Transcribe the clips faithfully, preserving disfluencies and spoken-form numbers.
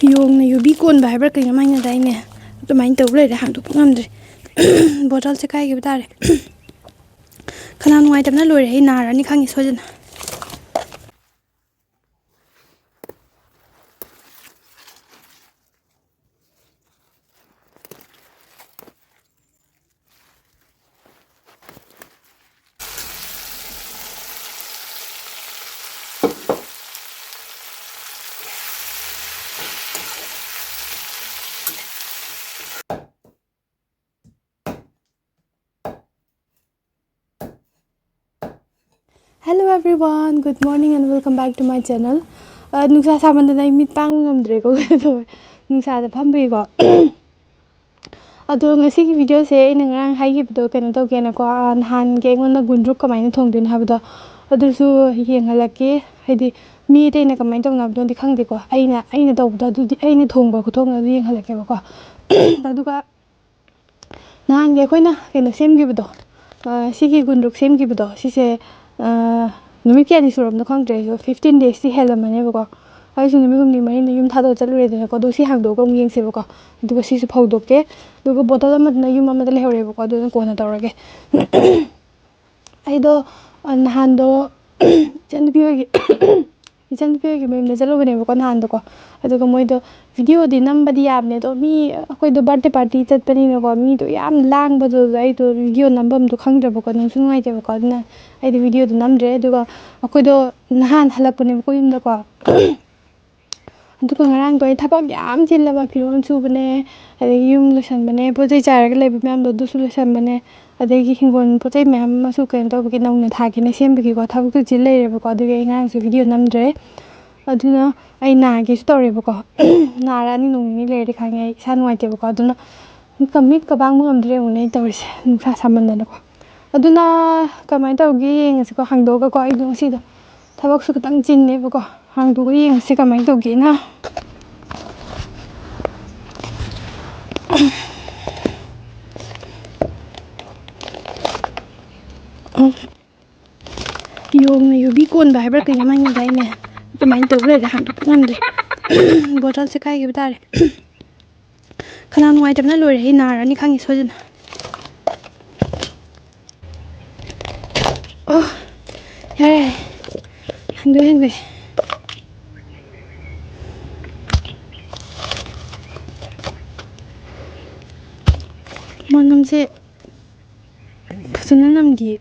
ꯌꯣꯡꯅ ꯌꯨꯕꯤ ꯀꯣꯟꯕ ꯍꯥꯏꯕ꯭ꯔꯥ ꯀꯩꯅꯣꯝ ꯍꯥꯏꯅꯗꯥꯏꯅꯦ? ꯑꯗꯨꯃꯥꯏꯅ ꯇꯧ ꯂꯩꯔꯦ, ꯍꯥꯡꯗꯣꯛꯄ ꯉꯝꯗ꯭ꯔꯦ꯫ ꯕꯣꯇꯜꯁꯦ ꯀꯥꯏꯈꯤꯕ ꯇꯥꯔꯦ꯫ ꯈꯅꯥꯎ ꯅꯨꯡꯉꯥꯏꯇꯕꯅ ꯂꯣꯏꯔꯦ, ꯑꯩ ꯅꯥꯔꯅꯤ ꯈꯪꯉꯤ ꯁꯣꯏꯗꯅ꯫ Hello everyone, good morning and welcome back to my channel. ꯑ, ꯅꯨꯡꯁꯥ ꯁꯥꯃꯟꯗꯅ ꯑꯩ ꯃꯤꯠ ꯄꯥꯡꯕ ꯉꯝꯗ꯭ꯔꯦꯀꯣ꯫ ꯀꯩꯅꯣ ꯇꯧꯋꯦ, ꯅꯨꯡꯁꯥꯗ ꯐꯝꯕꯒꯤꯀꯣ꯫ ꯑꯗꯣ ꯉꯁꯤꯒꯤ ꯚꯤꯗꯤꯑꯣꯁꯦ ꯑꯩꯅ ꯉꯔꯥꯡ ꯍꯥꯏꯈꯤꯕꯗꯣ ꯀꯩꯅꯣ ꯇꯧꯒꯦꯅꯀꯣ, ꯑ, ꯅꯍꯥꯟꯒꯤ ꯑꯩꯉꯣꯟꯗ ꯒꯨꯟꯗ꯭ꯔꯨꯛ ꯀꯃꯥꯏꯅ ꯊꯣꯡꯗꯣꯏꯅꯣ ꯍꯥꯏꯕꯗꯣ ꯑꯗꯨꯁꯨ ꯌꯦꯡꯍꯜꯂꯛꯀꯦ꯫ ꯍꯥꯏꯗꯤ ꯃꯤ ꯑꯇꯩꯅ ꯀꯃꯥꯏꯅ ꯇꯧꯅꯕꯗꯣꯗꯤ ꯈꯪꯗꯦꯀꯣ, ꯑꯩꯅ, ꯑꯩꯅ ꯇꯧꯕꯗꯣ ꯑꯗꯨꯗꯤ, ꯑꯩꯅ ꯊꯣꯡꯕ ꯈꯨꯊꯣꯡꯗꯣ ꯑꯗꯨ ꯌꯦꯡꯍꯜꯂꯛꯀꯦꯕꯀꯣ꯫ ꯑꯗꯨꯒ ꯅꯍꯥꯟꯒꯤ ꯑꯩꯈꯣꯏꯅ ꯀꯩꯅꯣ ꯁꯦꯝꯈꯤꯕꯗꯣ, ꯑ, ꯁꯤꯒꯤ ꯒꯨꯟꯗ꯭ꯔꯨꯛ ꯁꯦꯝꯈꯤꯕꯗꯣ, ꯁꯤꯁꯦ, ꯑ, ꯅꯨꯃꯤꯠ ꯀꯌꯥꯅꯤ ꯁꯨꯔꯕꯅꯣ ꯈꯪꯗ꯭ꯔꯦ, ꯑꯩꯁꯨ fifteen daysꯇꯤ ꯍꯦꯜꯂꯝꯃꯅꯦꯕꯀꯣ꯫ ꯑꯩꯁꯨ ꯅꯨꯃꯤꯠ ꯍꯨꯝꯅꯤ ꯃꯔꯤꯅꯤ ꯌꯨꯝ ꯊꯥꯗꯣꯛꯑ ꯆꯠꯂꯨꯔꯦꯗꯅꯀꯣ꯫ ꯑꯗꯣ ꯁꯤ ꯍꯥꯡꯗꯣꯛꯑꯒ ꯑꯃꯨꯛ ꯌꯦꯡꯁꯦꯕꯀꯣ꯫ ꯑꯗꯨꯒ ꯁꯤꯁꯨ ꯐꯧꯗꯣꯛꯀꯦ꯫ ꯑꯗꯨꯒ ꯕꯣꯇꯜ ꯑꯃꯗꯨꯅ ꯌꯨꯝ ꯑꯃꯗ ꯂꯩꯍꯧꯔꯦꯕꯀꯣ, ꯑꯗꯨꯅ ꯀꯣꯟꯅ ꯇꯧꯔꯒꯦ꯫ ꯑꯩꯗꯣ, ꯑ, ꯅꯍꯥꯟꯗꯣ ꯏꯆꯟꯅꯨꯄꯤ ꯍꯣꯏꯒꯤ, ꯏꯆꯟꯅꯨꯄꯤ ꯍꯣꯏꯒꯤ ꯃꯌꯨꯝꯗ ꯆꯠꯂꯨꯕꯅꯦꯕꯀꯣ ꯅꯍꯥꯟꯗꯣꯀꯣ꯫ ꯑꯗꯨꯒ ꯃꯣꯏꯗꯣ ꯚꯤꯗꯤꯑꯣꯗꯤ ꯅꯝꯕꯗꯤ ꯌꯥꯕꯅꯦ, ꯑꯗꯣ ꯃꯤ, ꯑꯩꯈꯣꯏꯗꯣ ꯕꯥꯔꯗꯦ ꯄꯥꯔꯇꯤ ꯆꯠꯄꯅꯤꯅꯀꯣ, ꯃꯤꯗꯣ ꯌꯥꯝ ꯂꯥꯡꯕꯗꯨꯗ ꯑꯩꯗꯣ ꯚꯤꯗꯤꯑꯣ ꯅꯝꯐꯝꯗꯣ ꯈꯪꯗ꯭ꯔꯕꯀꯣ, ꯅꯨꯡꯁꯨ ꯅꯨꯡꯉꯥꯏꯇꯦꯕꯀꯣ꯫ ꯑꯗꯨꯅ ꯑꯩꯗꯤ ꯚꯤꯗꯤꯑꯣꯗꯣ ꯅꯝꯗ꯭ꯔꯦ꯫ ꯑꯗꯨꯒ ꯑꯩꯈꯣꯏꯗꯣ ꯅꯍꯥꯟ ꯍꯜꯂꯛꯄꯅꯦꯕꯀꯣ ꯌꯨꯝꯗꯀꯣ꯫ ꯑꯗꯨꯒ ꯉꯔꯥꯡꯗꯣ ꯑꯩ ꯊꯕꯛ ꯌꯥꯝ ꯆꯤꯜꯂꯕ, ꯐꯤꯔꯣꯜ ꯁꯨꯕꯅꯦ, ꯑꯗꯒꯤ ꯌꯨꯝ ꯂꯣꯏꯁꯟꯕꯅꯦ, ꯄꯣꯠ ꯆꯩ ꯆꯥꯏꯔꯒ ꯂꯩꯕ ꯃꯌꯥꯝꯗꯣ ꯑꯗꯨꯁꯨ ꯂꯣꯏꯁꯟꯕꯅꯦ, ꯑꯗꯒꯤ ꯍꯤꯡꯒꯣꯜ ꯄꯣꯠ ꯆꯩ ꯃꯌꯥꯝ ꯑꯃꯁꯨ ꯀꯩꯅꯣ ꯇꯧꯕꯒꯤ, ꯅꯧꯅ ꯊꯥꯒꯦꯅ ꯁꯦꯝꯕꯒꯤꯀꯣ, ꯊꯕꯛꯇꯨ ꯆꯤꯜ ꯂꯩꯔꯦꯕꯀꯣ꯫ ꯑꯗꯨꯒꯤ ꯑꯩ ꯉꯔꯥꯡꯁꯨ ꯚꯤꯗꯤꯑꯣ ꯅꯝꯗ꯭ꯔꯦ꯫ ꯑꯗꯨꯅ ꯑꯩ ꯅꯥꯒꯦꯁꯨ ꯇꯧꯔꯦꯕꯀꯣ꯫ ꯅꯥꯔꯛꯑꯅꯤ, ꯅꯣꯡ ꯅꯤꯅꯤ ꯂꯩꯔꯗꯤ ꯈꯪꯉꯦ, ꯑꯩ ꯏꯁꯥ ꯅꯨꯡꯉꯥꯏꯇꯦꯕꯀꯣ꯫ ꯑꯗꯨꯅ ꯃꯤꯠꯀ, ꯃꯤꯠꯀ ꯄꯥꯡꯕ ꯉꯝꯗ꯭ꯔꯦ, ꯌꯦꯡꯉꯨꯅꯦ ꯑꯩꯅ ꯇꯧꯔꯤꯁꯦ, ꯅꯨꯡꯁꯥ ꯁꯥꯃꯟꯗꯅꯀꯣ꯫ ꯑꯗꯨꯅ ꯀꯃꯥꯏꯅ ꯇꯧꯒꯦ ꯌꯦꯡꯉꯁꯤꯀꯣ, ꯍꯥꯡꯗꯣꯛꯑꯒꯀꯣ꯫ ꯑꯩꯗꯣ ꯉꯁꯤꯗꯣ ꯊꯕꯛꯁꯨ ꯈꯤꯇꯪ ꯆꯤꯟꯅꯦꯕꯀꯣ꯫ ꯍꯥꯡꯗꯣꯛꯑꯒ ꯌꯦꯡꯉꯁꯤ ꯀꯃꯥꯏꯅ ꯇꯧꯒꯦꯅ꯫ ꯌꯣꯡꯅ ꯌꯨꯕꯤ ꯀꯣꯟꯕ ꯍꯥꯏꯕ꯭ꯔꯥ ꯀꯩꯅꯣꯝ ꯍꯥꯏꯅꯗꯥꯏꯅꯦ? ꯑꯗꯨꯃꯥꯏꯅ ꯇꯧ ꯂꯩꯔꯦ, ꯍꯥꯡꯗꯣꯛꯄ ꯉꯝꯗ꯭ꯔꯦ꯫ ꯕꯣꯇꯜꯁꯦ ꯀꯥꯏꯈꯤꯕ ꯇꯥꯔꯦ꯫ ꯈꯅꯥꯎ ꯅꯨꯡꯉꯥꯏꯇꯕꯅ ꯂꯣꯏꯔꯦ꯫ ꯑꯩ ꯅꯥꯔꯅꯤ ꯈꯪꯉꯤ ꯁꯣꯏꯗꯅ꯫ ꯑꯣ, ꯌꯥꯔꯦ, ꯌꯥꯔꯦ꯫ ꯍꯦꯟꯗꯣꯛꯑꯦ, ꯍꯦꯟꯗꯣꯛꯑꯦ꯫ ꯃꯅꯝꯁꯦ ꯐꯖꯅ ꯅꯝꯗꯤꯌꯦ꯫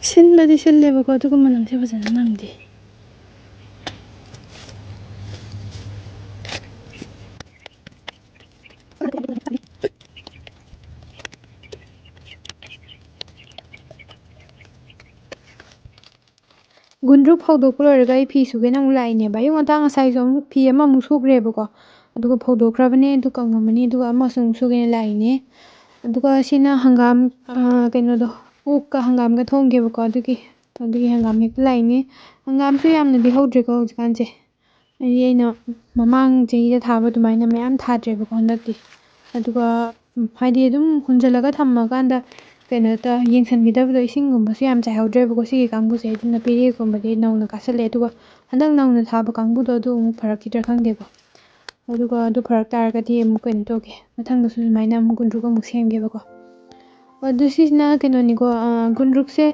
ꯁꯤꯟꯕꯗꯤ ꯁꯤꯜꯂꯦꯕꯀꯣ, ꯑꯗꯨꯒ ꯃꯅꯝꯁꯦ ꯐꯖꯅ ꯅꯝꯗꯦ꯫ ꯒꯨꯟꯗ꯭ꯔꯨꯛ ꯐꯧꯗꯣꯛꯄ ꯂꯣꯏꯔꯒ ꯑꯩ ꯐꯤ ꯁꯨꯒꯦꯅ ꯑꯃꯨꯛ ꯂꯥꯛꯏꯅꯦꯕ꯫ ꯑꯌꯨꯛ ꯉꯟꯇꯥ ꯉꯁꯥꯏꯁꯨ ꯑꯃꯨꯛ ꯐꯤ ꯑꯃꯃꯨꯛ ꯁꯨꯈ꯭ꯔꯦꯕꯀꯣ, ꯑꯗꯨꯒ ꯐꯧꯗꯣꯛꯈ꯭ꯔꯕꯅꯦ, ꯑꯗꯨ ꯀꯪꯉꯝꯃꯅꯤ, ꯑꯗꯨꯒ ꯑꯃꯁꯨ ꯑꯃꯨꯛ ꯁꯨꯒꯦꯅ ꯂꯥꯛꯏꯅꯦ꯫ ꯑꯗꯨꯒ ꯁꯤꯅ ꯍꯪꯒꯥꯝ, ꯑꯥ, ꯀꯩꯅꯣꯗꯣ, ꯑꯣꯛꯀ ꯍꯪꯒꯥꯝꯒ ꯊꯣꯡꯒꯦꯕꯀꯣ, ꯑꯗꯨꯒꯤ, ꯑꯗꯨꯒꯤ ꯍꯪꯒꯥꯝ ꯍꯦꯛꯄ ꯂꯥꯛꯏꯅꯦ꯫ ꯍꯪꯒꯥꯝꯁꯨ ꯌꯥꯝꯅꯗꯤ ꯍꯧꯗ꯭ꯔꯦꯀꯣ ꯍꯧꯖꯤꯛꯀꯥꯟꯁꯦ, ꯍꯥꯏꯗꯤ ꯑꯩꯅ ꯃꯃꯥꯡ ꯆꯍꯤꯗ ꯊꯥꯕ ꯑꯗꯨꯃꯥꯏꯅ ꯃꯌꯥꯝ ꯊꯥꯗ꯭ꯔꯦꯕꯀꯣ ꯍꯟꯗꯛꯇꯤ꯫ ꯑꯗꯨꯒ, ꯎꯝ, ꯍꯥꯏꯗꯤ ꯑꯗꯨꯝ ꯍꯨꯟꯖꯤꯜꯂꯒ ꯊꯝꯃꯀꯥꯟꯗ ꯀꯩꯅꯣ ꯇ-, ꯌꯦꯡꯁꯤꯟꯕꯤꯗꯕꯗꯣ, ꯏꯁꯤꯡꯒꯨꯝꯕꯁꯨ ꯌꯥꯝ ꯆꯥꯏꯍꯧꯗ꯭ꯔꯦꯕꯀꯣ ꯁꯤꯒꯤ ꯀꯥꯡꯕꯨꯁꯦ꯫ ꯑꯗꯨꯅ ꯄꯦꯔꯦꯛꯀꯨꯝꯕꯗꯤ ꯅꯧꯅ ꯀꯥꯁꯜꯂꯛꯑꯦ꯫ ꯑꯗꯨꯒ ꯍꯟꯗꯛ ꯅꯧꯅ ꯊꯥꯕ ꯀꯥꯡꯕꯨꯗꯣ ꯑꯗꯨ ꯑꯃꯨꯛ ꯐꯔꯛꯈꯤꯗ꯭ꯔꯥ ꯈꯪꯗꯦꯀꯣ꯫ ꯑꯗꯨꯒ ꯑꯗꯨ ꯐꯔꯛ ꯇꯥꯔꯒꯗꯤ ꯑꯃꯨꯛ ꯀꯩꯅꯣ ꯇꯧꯒꯦ, ꯃꯊꯪꯗꯁꯨ ꯁꯨꯃꯥꯏꯅ ꯑꯃꯨꯛ ꯒꯨꯟꯗ꯭ꯔꯨꯛ ꯑꯃꯨꯛ ꯁꯦꯝꯒꯦꯕꯀꯣ꯫ ꯑꯗꯨ ꯁꯤꯁꯤꯅ ꯀꯩꯅꯣꯅꯤꯀꯣ, ꯑ, ꯒꯨꯟꯗ꯭ꯔꯨꯛꯁꯦ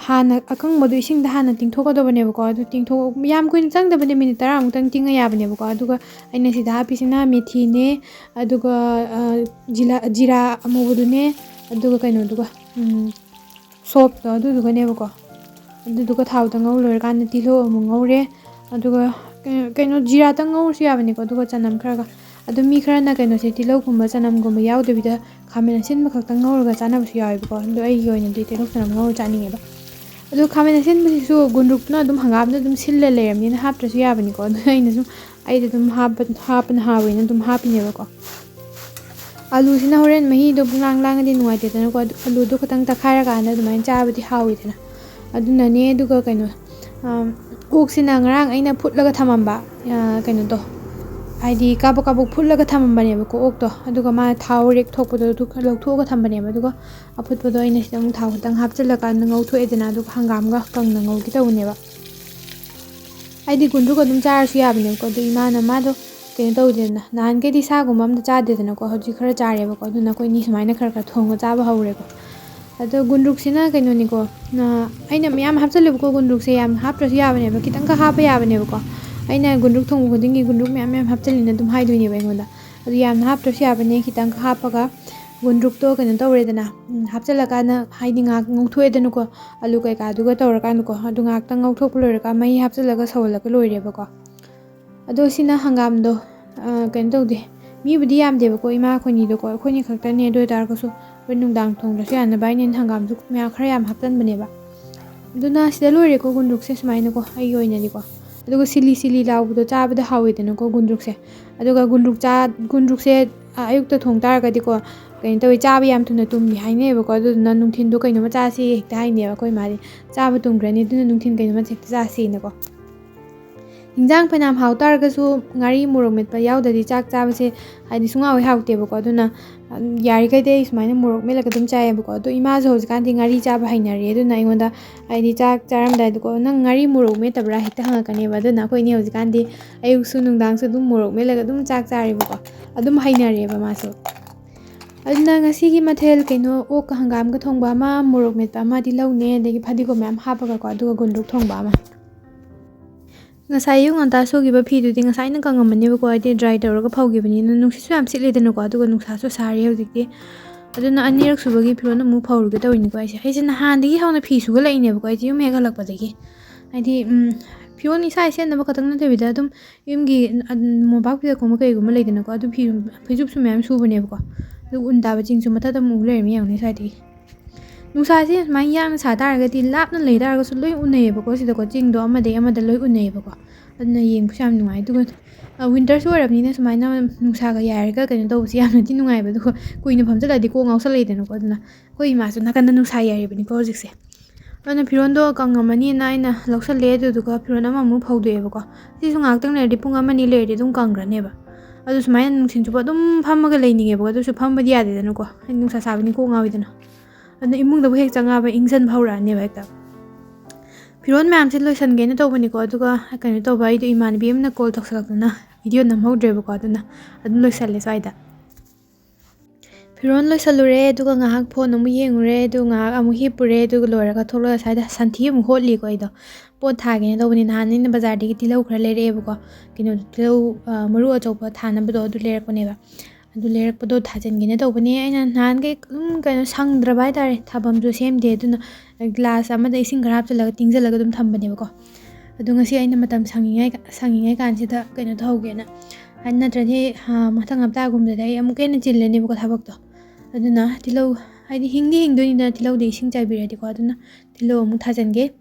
ꯍꯥꯟꯅ ꯑꯀꯪꯕꯗꯣ ꯏꯁꯤꯡꯗ ꯍꯥꯟꯅ ꯇꯤꯡꯊꯣꯛꯀꯗꯕꯅꯦꯕꯀꯣ꯫ ꯑꯗꯨ ꯇꯤꯡꯊꯣꯛ-, ꯌꯥꯝ ꯀꯨꯏꯅ ꯆꯪꯗꯕꯅꯦ, ꯃꯤꯅꯤꯠ ꯇꯔꯥꯃꯨꯛꯇꯪ ꯇꯤꯡꯉ ꯌꯥꯕꯅꯦꯕꯀꯣ꯫ ꯑꯗꯨꯒ ꯑꯩꯅ ꯁꯤꯗ ꯍꯥꯞꯄꯤꯁꯤꯅ ꯃꯦꯊꯤꯅꯦ, ꯑꯗꯨꯒ, ꯑ, ꯖꯤꯂꯥ-, ꯖꯤꯔꯥ ꯑꯃꯨꯕꯗꯨꯅꯦ, ꯑꯗꯨꯒ ꯀꯩꯅꯣꯗꯨꯒ, ꯎꯝ, ꯁꯣꯞꯇꯣ ꯑꯗꯨꯗꯨꯒꯅꯦꯕꯀꯣ꯫ ꯑꯗꯨꯗꯨꯒ ꯊꯥꯎꯗ ꯉꯧ ꯂꯣꯏꯔꯀꯥꯟꯗ ꯇꯤꯜꯍꯧ ꯑꯃꯨꯛ ꯉꯧꯔꯦ꯫ ꯑꯗꯨꯒ ꯀꯩꯅꯣ, ꯀꯩꯅꯣ, ꯖꯤꯔꯥꯇꯪ ꯉꯧꯔꯁꯨ ꯌꯥꯕꯅꯤꯀꯣ, ꯑꯗꯨꯒ ꯆꯅꯝ ꯈꯔꯒ꯫ ꯑꯗꯨ ꯃꯤ ꯈꯔꯅ ꯀꯩꯅꯣꯁꯦ, ꯇꯤꯜꯍꯧꯒꯨꯝꯕ, ꯆꯅꯝꯒꯨꯝꯕ ꯌꯥꯎꯗꯕꯤꯗ ꯈꯥꯃꯦꯟ ꯑꯁꯤꯟꯕ ꯈꯛꯇꯪ ꯉꯧꯔꯒ ꯆꯥꯅꯕꯁꯨ ꯌꯥꯎꯋꯦꯕꯀꯣ꯫ ꯑꯗꯣ ꯑꯩꯒꯤ ꯑꯣꯏꯅꯗꯤ ꯇꯤꯜꯍꯧ ꯆꯅꯝ ꯉꯧꯔ ꯆꯥꯅꯤꯡꯉꯦꯕ꯫ ꯑꯗꯣ ꯈꯥꯃꯦꯟ ꯑꯁꯤꯟꯕꯁꯤꯁꯨ ꯒꯨꯟꯗ꯭ꯔꯨꯛꯇꯨꯅ ꯑꯗꯨꯝ ꯍꯪꯒꯥꯝꯗ ꯑꯗꯨꯝ ꯁꯤꯜꯂ ꯂꯩꯔꯕꯅꯤꯅ ꯍꯥꯞꯇ꯭ꯔꯁꯨ ꯌꯥꯕꯅꯤꯀꯣ꯫ ꯑꯗꯨ ꯑꯩꯅ ꯁꯨꯝ, ꯑꯩꯗꯤ ꯑꯗꯨꯝ ꯍꯥꯞꯄ-, ꯍꯥꯞꯄꯅ ꯍꯥꯎꯋꯦꯅ ꯑꯗꯨꯝ ꯍꯥꯞꯄꯤꯅꯦꯕꯀꯣ꯫ ꯑꯂꯨꯁꯤꯅ ꯍꯣꯔꯦꯟ ꯃꯍꯤꯗꯣ ꯄꯨꯡꯂꯥꯡ ꯂꯥꯡꯉꯗꯤ ꯅꯨꯡꯉꯥꯏꯇꯦꯗꯅꯀꯣ꯫ ꯑꯗꯨ ꯑꯂꯨꯗꯣ ꯈꯇꯪ ꯇꯛꯈꯥꯏꯔꯀꯥꯟꯗ ꯑꯗꯨꯃꯥꯏꯅ ꯆꯥꯕꯗꯤ ꯍꯥꯎꯋꯤꯗꯅ꯫ ꯑꯗꯨꯅꯅꯦ꯫ ꯑꯗꯨꯒ ꯀꯩꯅꯣ, ꯑꯝ, ꯑꯣꯛꯁꯤꯅ ꯉꯔꯥꯡ ꯑꯩꯅ ꯐꯨꯠꯂꯒ ꯊꯝꯃꯝꯕ, ꯑ, ꯀꯩꯅꯣꯗꯣ, ꯍꯥꯏꯗꯤ ꯀꯥꯕꯛ ꯀꯥꯕꯛ ꯐꯨꯠꯂꯒ ꯊꯝꯃꯝꯕꯅꯦꯕꯀꯣ ꯑꯣꯛꯇꯣ꯫ ꯑꯗꯨꯒ ꯃꯥ ꯊꯥꯎ ꯔꯦꯛ ꯊꯣꯛꯄꯗꯣ ꯑꯗꯨ ꯈꯔ ꯂꯧꯊꯣꯛꯑꯒ ꯊꯝꯕꯅꯦꯕ꯫ ꯑꯗꯨꯒ ꯑꯐꯨꯠꯄꯗꯣ ꯑꯩꯅ ꯁꯤꯗ ꯑꯃꯨꯛ ꯊꯥꯎ ꯈꯤꯇꯪ ꯍꯥꯞꯆꯤꯜꯂꯀꯥꯟꯗ ꯉꯧꯊꯣꯛꯑꯦꯗꯅ, ꯑꯗꯨꯒ ꯍꯪꯒꯥꯝꯒ ꯀꯪꯅ ꯉꯧꯒꯦ ꯇꯧꯕꯅꯦꯕ꯫ ꯍꯥꯏꯗꯤ ꯒꯨꯟꯗ꯭ꯔꯨꯛ ꯑꯗꯨꯝ ꯆꯥꯔꯁꯨ ꯌꯥꯕꯅꯦꯕꯀꯣ꯫ ꯑꯗꯨ ꯏꯃꯥꯅ ꯃꯥꯗꯣ ꯀꯩꯅꯣ ꯇꯧꯗꯦꯗꯅ, ꯅꯍꯥꯟꯈꯩꯗꯤ ꯁꯥꯒꯨꯝꯕ ꯑꯝꯇ ꯆꯥꯗꯦꯗꯅꯀꯣ꯫ ꯍꯧꯖꯤꯛ ꯈꯔ ꯆꯥꯔꯦꯕꯀꯣ꯫ ꯑꯗꯨꯅ ꯑꯩꯈꯣꯏ ꯑꯅꯤ ꯁꯨꯃꯥꯏꯅ ꯈꯔ ꯈꯔ ꯊꯣꯡꯉ ꯆꯥꯕ ꯍꯧꯔꯦꯀꯣ꯫ ꯑꯗꯣ ꯒꯨꯟꯗ꯭ꯔꯨꯛꯁꯤꯅ ꯀꯩꯅꯣꯅꯤꯀꯣ, ꯑ, ꯑꯩꯅ ꯃꯌꯥꯝ ꯍꯥꯞꯆꯤꯜꯂꯦꯕꯀꯣ꯫ ꯒꯨꯟꯗ꯭ꯔꯨꯛꯁꯦ ꯌꯥꯝ ꯍꯥꯞꯇ꯭ꯔꯁꯨ ꯌꯥꯕꯅꯦꯕ, ꯈꯤꯇꯪꯈꯛ ꯍꯥꯞꯄ ꯌꯥꯕꯅꯦꯕꯀꯣ꯫ ꯑꯩꯅ ꯒꯨꯟꯗ꯭ꯔꯨꯛ ꯊꯣꯡꯕ ꯈꯨꯗꯤꯡꯒꯤ ꯒꯨꯟꯗ꯭ꯔꯨꯛ ꯃꯌꯥꯝ ꯃꯌꯥꯝ ꯍꯥꯞꯆꯤꯜꯂꯤꯅ ꯑꯗꯨꯝ ꯍꯥꯏꯗꯣꯏꯅꯦꯕ ꯑꯩꯉꯣꯟꯗ꯫ ꯑꯗꯨ ꯌꯥꯝꯅ ꯍꯥꯞꯇ꯭ꯔꯁꯨ ꯌꯥꯕꯅꯦ, ꯈꯤꯇꯪꯈꯛ ꯍꯥꯞꯄꯒ ꯒꯨꯟꯗ꯭ꯔꯨꯛꯇꯣ ꯀꯩꯅꯣ ꯇꯧꯔꯦꯗꯅ, ꯎꯝ, ꯍꯥꯞꯆꯤꯜꯂꯀꯥꯟꯗ ꯍꯥꯏꯗꯤ ꯉꯥꯏꯍꯥꯛ ꯉꯧꯊꯣꯛꯑꯦꯗꯅꯀꯣ, ꯑꯂꯨ ꯀꯩꯀꯥꯗꯨꯒ ꯇꯧꯔꯀꯥꯟꯗꯀꯣ꯫ ꯑꯗꯨ ꯉꯥꯏꯍꯥꯛꯇꯪ ꯉꯧꯊꯣꯛꯄ ꯂꯣꯏꯔꯒ ꯃꯍꯤ ꯍꯥꯞꯆꯤꯜꯂꯒ ꯁꯧꯍꯜꯂꯒ ꯂꯣꯏꯔꯦꯕꯀꯣ꯫ ꯑꯗꯣ ꯁꯤꯅ ꯍꯪꯒꯥꯝꯗꯣ, ꯑ, ꯀꯩꯅꯣ ꯇꯧꯗꯦ, ꯃꯤꯕꯨꯗꯤ ꯌꯥꯝꯗꯦꯕꯀꯣ, ꯏꯃꯥ ꯑꯩꯈꯣꯏꯅꯤꯗꯣꯀꯣ, ꯑꯩꯈꯣꯏꯅꯤ ꯈꯛꯇꯅꯦ꯫ ꯑꯗꯨ ꯑꯣꯏꯇꯥꯔꯒꯁꯨ ꯍꯣꯔꯦꯟ ꯅꯨꯡꯗꯥꯡ ꯊꯣꯡꯗ꯭ꯔꯁꯨ ꯌꯥꯅꯕ ꯍꯥꯏꯅ ꯑꯩꯅ ꯍꯪꯒꯥꯝꯁꯨ ꯃꯌꯥꯝ, ꯈꯔ ꯌꯥꯝ ꯍꯥꯞꯆꯤꯟꯕꯅꯦꯕ꯫ ꯑꯗꯨꯅ ꯁꯤꯗ ꯂꯣꯏꯔꯦꯀꯣ ꯒꯨꯟꯗ꯭ꯔꯨꯛꯁꯦ ꯁꯨꯃꯥꯏꯅꯀꯣ, ꯑꯩꯒꯤ ꯑꯣꯏꯅꯗꯤꯀꯣ꯫ ꯑꯗꯨꯒ ꯁꯤꯂꯤ ꯁꯤꯂꯤ ꯂꯥꯎꯕꯗꯣ ꯆꯥꯕꯗ ꯍꯥꯎꯋꯤꯗꯅꯀꯣ ꯒꯨꯟꯗ꯭ꯔꯨꯛꯁꯦ꯫ ꯑꯗꯨꯒ ꯒꯨꯟꯗ꯭ꯔꯨꯛ ꯆꯥ-, ꯒꯨꯟꯗ꯭ꯔꯨꯛꯁꯦ, ꯑ, ꯑꯌꯨꯛꯇ ꯊꯣꯡ ꯇꯥꯔꯒꯗꯤꯀꯣ, ꯀꯩꯅꯣ ꯇꯧꯋꯤ, ꯆꯥꯕ ꯌꯥꯝ ꯊꯨꯅ ꯇꯨꯝꯃꯤ ꯍꯥꯏꯅꯩꯌꯦꯕꯀꯣ꯫ ꯑꯗꯨꯗꯨꯅ ꯅꯨꯡꯊꯤꯟꯗꯣ ꯀꯩꯅꯣꯝꯃ ꯆꯥꯁꯤ ꯍꯦꯛꯇ ꯍꯥꯏꯅꯦꯕ ꯑꯩꯈꯣꯏ ꯏꯃꯥꯗꯤ꯫ ꯆꯥꯕ ꯇꯨꯝꯈ꯭ꯔꯅꯤ, ꯑꯗꯨꯅ ꯅꯨꯡꯊꯤꯟ ꯀꯩꯅꯣꯝꯃ ꯍꯦꯛꯇ ꯆꯥꯁꯤꯅꯀꯣ꯫ ꯏꯟꯖꯥꯡ ꯐꯅꯌꯥꯝ ꯍꯥꯎ ꯇꯥꯔꯒꯁꯨ ꯉꯥꯔꯤ ꯃꯣꯔꯣꯛ ꯃꯦꯠꯄ ꯌꯥꯎꯗ꯭ꯔꯗꯤ ꯆꯥꯛ ꯆꯥꯕꯁꯦ ꯍꯥꯏꯗꯤ ꯁꯨꯡꯍꯥꯎ ꯍꯦꯛ ꯍꯥꯎꯇꯦꯕꯀꯣ꯫ ꯑꯗꯨꯅ, ꯎꯝ, ꯌꯥꯔꯤꯈꯩꯗꯤ ꯑꯩ ꯁꯨꯃꯥꯏꯅ ꯃꯣꯔꯣꯛ ꯃꯦꯠꯂꯒ ꯑꯗꯨꯝ ꯆꯥꯏꯌꯦꯕꯀꯣ꯫ ꯑꯗꯣ ꯏꯃꯥꯁꯨ ꯍꯧꯖꯤꯛꯀꯥꯟꯗꯤ ꯉꯥꯔꯤ ꯆꯥꯕ ꯍꯩꯅꯔꯦ꯫ ꯑꯗꯨꯅ ꯑꯩꯉꯣꯟꯗ ꯍꯥꯏꯗꯤ ꯆꯥꯛ ꯆꯥꯔꯝꯗꯥꯏꯗꯀꯣ, "ꯅꯪ ꯉꯥꯔꯤ ꯃꯣꯔꯣꯛ ꯃꯦꯠꯇꯕ꯭ꯔꯥ?" ꯍꯦꯛꯇ ꯍꯪꯉꯛꯀꯅꯦꯕ꯫ ꯑꯗꯨꯅ ꯑꯩꯈꯣꯏ ꯏꯅꯦ ꯍꯧꯖꯤꯛꯀꯥꯟꯗꯤ ꯑꯌꯨꯛꯁꯨ ꯅꯨꯡꯗꯥꯡꯁꯨ ꯑꯗꯨꯝ ꯃꯣꯔꯣꯛ ꯃꯦꯠꯂꯒ ꯑꯗꯨꯝ ꯆꯥꯛ ꯆꯥꯔꯦꯕꯀꯣ꯫ ꯑꯗꯨꯝ ꯍꯩꯅꯔꯦꯕ ꯃꯥꯁꯨ꯫ ꯑꯗꯨꯅ ꯉꯁꯤꯒꯤ ꯃꯊꯦꯜ ꯀꯩꯅꯣ, ꯑꯣꯛꯀ ꯍꯪꯒꯥꯝꯒ ꯊꯣꯡꯕ ꯑꯃ, ꯃꯣꯔꯣꯛ ꯃꯦꯠꯄ ꯑꯃꯗꯤ ꯂꯧꯅꯦ, ꯑꯗꯒꯤ ꯐꯗꯤꯒꯣꯝ ꯃꯌꯥꯝ ꯍꯥꯞꯄꯒꯀꯣ, ꯑꯗꯨꯒ ꯒꯨꯟꯗ꯭ꯔꯨꯛ ꯊꯣꯡꯕ ꯑꯃ꯫ ꯉꯁꯥꯏ ꯑꯌꯨꯛ ꯉꯟꯇꯥ ꯁꯨꯈꯤꯕ ꯐꯤꯗꯨꯗꯤ ꯉꯁꯥꯏꯅ ꯀꯪꯉꯝꯃꯅꯦꯕꯀꯣ, ꯍꯥꯏꯗꯤ dry ꯇꯧꯔꯒ ꯐꯧꯈꯤꯕꯅꯤꯅ꯫ ꯅꯨꯡꯁꯤꯠꯁꯨ ꯌꯥꯝ ꯁꯤꯠꯂꯦꯗꯅꯀꯣ, ꯑꯗꯨꯒ ꯅꯨꯡꯁꯥꯁꯨ ꯁꯥꯔꯤ ꯍꯧꯖꯤꯛꯇꯤ꯫ ꯑꯗꯨꯅ ꯑꯅꯤꯔꯛ ꯁꯨꯕꯒꯤ ꯐꯤꯔꯣꯜ ꯑꯃꯨꯛ ꯐꯧꯔꯨꯒꯦ ꯇꯧꯔꯤꯅꯤꯀꯣ ꯑꯩꯁꯦ꯫ ꯑꯩꯁꯦ ꯅꯍꯥꯟꯗꯒꯤ ꯍꯧꯅ ꯐꯤ ꯁꯨꯒꯠꯂꯛꯏꯅꯦꯕꯀꯣ, ꯑꯩꯁꯦ ꯌꯨꯝ ꯍꯦꯛ ꯍꯜꯂꯛꯄꯗꯒꯤ꯫ ꯍꯥꯏꯗꯤ, ꯎꯝ, ꯐꯤꯔꯣꯜ ꯏꯁꯥ ꯏꯁꯦꯠꯅꯕ ꯈꯛꯇꯪ ꯅꯠꯇꯕꯤꯗ ꯑꯗꯨꯝ ꯌꯨꯝꯒꯤ, ꯑ, ꯃꯣꯝꯄꯥꯛ ꯐꯤꯗꯛꯀꯨꯝꯕ ꯀꯩꯒꯨꯝꯕ ꯂꯩꯗꯅꯀꯣ, ꯑꯗꯨ ꯐꯤ, ꯐꯩꯖꯨꯞꯁꯨ ꯃꯌꯥꯝ ꯁꯨꯕꯅꯦꯕꯀꯣ꯫ ꯑꯗꯨ ꯎꯟ ꯇꯥꯕ ꯆꯤꯡꯁꯨ ꯃꯊꯛꯇ ꯑꯃꯨꯛ ꯎ ꯂꯩꯔꯝꯃꯤ ꯌꯦꯡꯉꯨꯅꯦ ꯁ꯭ꯋꯥꯏꯗꯒꯤ꯫ ꯅꯨꯡꯁꯥꯁꯦ ꯁꯨꯃꯥꯏꯅ ꯌꯥꯡꯅ ꯁꯥ ꯇꯥꯔꯒꯗꯤ ꯂꯥꯞꯅ ꯂꯩ ꯇꯥꯔꯒꯁꯨ ꯂꯣꯏ ꯎꯅꯩꯌꯦꯕꯀꯣ ꯁꯤꯗꯀꯣ, ꯆꯤꯡꯗꯣ ꯑꯃꯗꯒꯤ ꯑꯃꯗ ꯂꯣꯏ ꯎꯅꯩꯌꯦꯕꯀꯣ꯫ ꯑꯗꯨꯅ ꯌꯦꯡꯕꯁꯨ ꯌꯥꯝ ꯅꯨꯡꯉꯥꯏ꯫ ꯑꯗꯨꯒ, ꯑ, winterꯁꯨ ꯑꯣꯏꯔꯕꯅꯤꯅ ꯁꯨꯃꯥꯏꯅ ꯅꯨꯡꯁꯥꯒ ꯌꯥꯏꯔꯒ ꯀꯩꯅꯣ ꯇꯧꯕꯁꯦ ꯌꯥꯝꯅꯗꯤ ꯅꯨꯡꯉꯥꯏꯕ꯫ ꯑꯗꯨꯒ ꯀꯨꯏꯅ ꯐꯝꯖꯜꯂꯗꯤ ꯀꯣꯛ ꯉꯥꯎꯁꯜꯂꯛꯏꯗꯅꯀꯣ꯫ ꯑꯗꯨꯅ ꯑꯩꯈꯣꯏ ꯏꯃꯥꯁꯨ ꯅꯥꯀꯟꯗ ꯅꯨꯡꯁꯥ ꯌꯥꯏꯔꯤꯕꯅꯤꯀꯣ ꯍꯧꯖꯤꯛꯁꯦ꯫ ꯑꯗꯨꯅ ꯐꯤꯔꯣꯟꯗꯣ ꯀꯪꯉꯝꯃꯅꯤꯅ ꯑꯩꯅ ꯂꯧꯁꯜꯂꯦ, ꯑꯗꯨꯗꯨꯒ ꯐꯤꯔꯣꯟ ꯑꯃꯃꯨꯛ ꯐꯧꯗꯣꯛꯑꯦꯕꯀꯣ꯫ ꯁꯤꯁꯨ ꯉꯥꯏꯍꯥꯛꯇꯪ ꯂꯩꯔꯗꯤ, ꯄꯨꯡ ꯑꯃ ꯑꯅꯤ ꯂꯩꯔꯗꯤ ꯑꯗꯨꯝ ꯀꯪꯈ꯭ꯔꯅꯦꯕ꯫ ꯑꯗꯨ ꯁꯨꯃꯥꯏꯅ ꯅꯨꯡꯊꯤꯜ ꯆꯨꯞꯄ ꯑꯗꯨꯝ ꯐꯝꯃꯒ ꯂꯩꯅꯤꯡꯉꯦꯕꯀꯣ, ꯑꯗꯨꯁꯨ ꯐꯝꯕꯗꯤ ꯌꯥꯗꯦꯗꯅꯀꯣ, ꯑꯩ ꯅꯨꯡꯁꯥ ꯁꯥꯕꯅꯤ ꯀꯣꯛ ꯉꯥꯎꯋꯤꯗꯅ꯫ ꯑꯗꯨꯅ ꯏꯃꯨꯡꯗꯕꯨ ꯍꯦꯛ ꯆꯪꯉꯛꯑꯕ ꯏꯪꯁꯟꯕ ꯍꯧꯔꯛꯑꯅꯦꯕ ꯍꯦꯛꯇ꯫ ꯐꯤꯔꯣꯟ ꯃꯌꯥꯝꯁꯦ ꯂꯣꯏꯁꯟꯒꯦꯅ ꯇꯧꯕꯅꯤꯀꯣ, ꯑꯗꯨꯒ ꯀꯩꯅꯣ ꯇꯧꯕ, ꯑꯩꯗꯣ ꯏꯃꯥꯟꯅꯕꯤ ꯑꯃꯅ ꯀꯣꯜ ꯇꯧꯁꯜꯂꯛꯇꯅ ꯚꯤꯗꯤꯑꯣ ꯅꯝꯍꯧꯗ꯭ꯔꯦꯕꯀꯣ, ꯑꯗꯨꯅ ꯑꯗꯨꯝ ꯂꯣꯏꯁꯜꯂꯦ ꯁ꯭ꯋꯥꯏꯗ꯫ ꯐꯤꯔꯣꯟ ꯂꯣꯏꯁꯜꯂꯨꯔꯦ, ꯑꯗꯨꯒ ꯉꯥꯏꯍꯥꯛ ꯐꯣꯟ ꯑꯃꯨꯛ ꯌꯦꯡꯉꯨꯔꯦ, ꯑꯗꯨꯒ ꯉꯥꯏꯍꯥꯛ ꯑꯃꯨꯛ ꯍꯤꯞꯄꯨꯔꯦ, ꯑꯗꯨꯒ ꯂꯣꯏꯔꯒ ꯊꯣꯛꯂꯛꯑ ꯁ꯭ꯋꯥꯏꯗ ꯁꯟꯊꯤ ꯑꯃꯨꯛ ꯍꯣꯠꯂꯤꯀꯣ ꯑꯩꯗꯣ꯫ ꯄꯣꯠ ꯊꯥꯒꯦꯅ ꯇꯧꯕꯅꯤ, ꯅꯍꯥꯟ ꯑꯩꯅ ꯕꯖꯥꯔꯗꯒꯤ ꯇꯤꯜꯍꯧ ꯈꯔ ꯂꯩꯔꯛꯑꯦꯕꯀꯣ, ꯀꯩꯅꯣꯗꯣ, ꯇꯤꯜꯍꯧ, ꯑ, ꯃꯔꯨ ꯑꯆꯧꯕ ꯊꯥꯅꯕꯗꯣ ꯑꯗꯨ ꯂꯩꯔꯛꯄꯅꯦꯕ꯫ ꯑꯗꯨ ꯂꯩꯔꯛꯄꯗꯣ ꯊꯥꯖꯤꯟꯒꯦꯅ ꯇꯧꯕꯅꯦ꯫ ꯑꯩꯅ ꯅꯍꯥꯟꯈꯩ ꯑꯗꯨꯝ ꯀꯩꯅꯣ ꯁꯪꯗ꯭ꯔꯕ ꯍꯥꯏꯇꯥꯔꯦ, ꯊꯥꯐꯝꯁꯨ ꯁꯦꯝꯗꯦ, ꯑꯗꯨꯅ ꯒ꯭ꯂꯥꯁ ꯑꯃꯗ ꯏꯁꯤꯡ ꯈꯔ ꯍꯥꯞꯆꯤꯜꯂꯒ ꯇꯤꯡꯁꯤꯜꯂꯒ ꯑꯗꯨꯝ ꯊꯝꯕꯅꯦꯕꯀꯣ꯫ ꯑꯗꯣ ꯉꯁꯤ ꯑꯩꯅ ꯃꯇꯝ ꯁꯪꯉꯤꯉꯩ, ꯁꯪꯉꯤꯉꯩ ꯀꯥꯟꯁꯤꯗ ꯀꯩꯅꯣ ꯇꯧꯍꯧꯒꯦꯅ꯫ ꯍꯥꯏꯗꯤ ꯅꯠꯇ꯭ꯔꯗꯤ, ꯑ, ꯃꯊꯪ ꯍꯞꯇꯥꯒꯨꯝꯕꯗꯗꯤ ꯑꯩ ꯑꯃꯨꯛꯀ ꯍꯦꯟꯅ ꯆꯤꯜꯂꯅꯦꯕꯀꯣ ꯊꯕꯛꯇꯣ꯫ ꯑꯗꯨꯅ ꯇꯤꯜꯍꯧ, ꯍꯥꯏꯗꯤ ꯍꯤꯡꯗꯤ ꯍꯤꯡꯗꯣꯏꯅꯤꯗꯅ ꯇꯤꯜꯍꯧꯗꯤ ꯏꯁꯤꯡ ꯆꯥꯏꯕꯤꯔꯗꯤꯀꯣ, ꯑꯗꯨꯅ ꯇꯤꯜꯍꯧ ꯑꯃꯨꯛ ꯊꯥꯖꯤꯟꯒꯦ꯫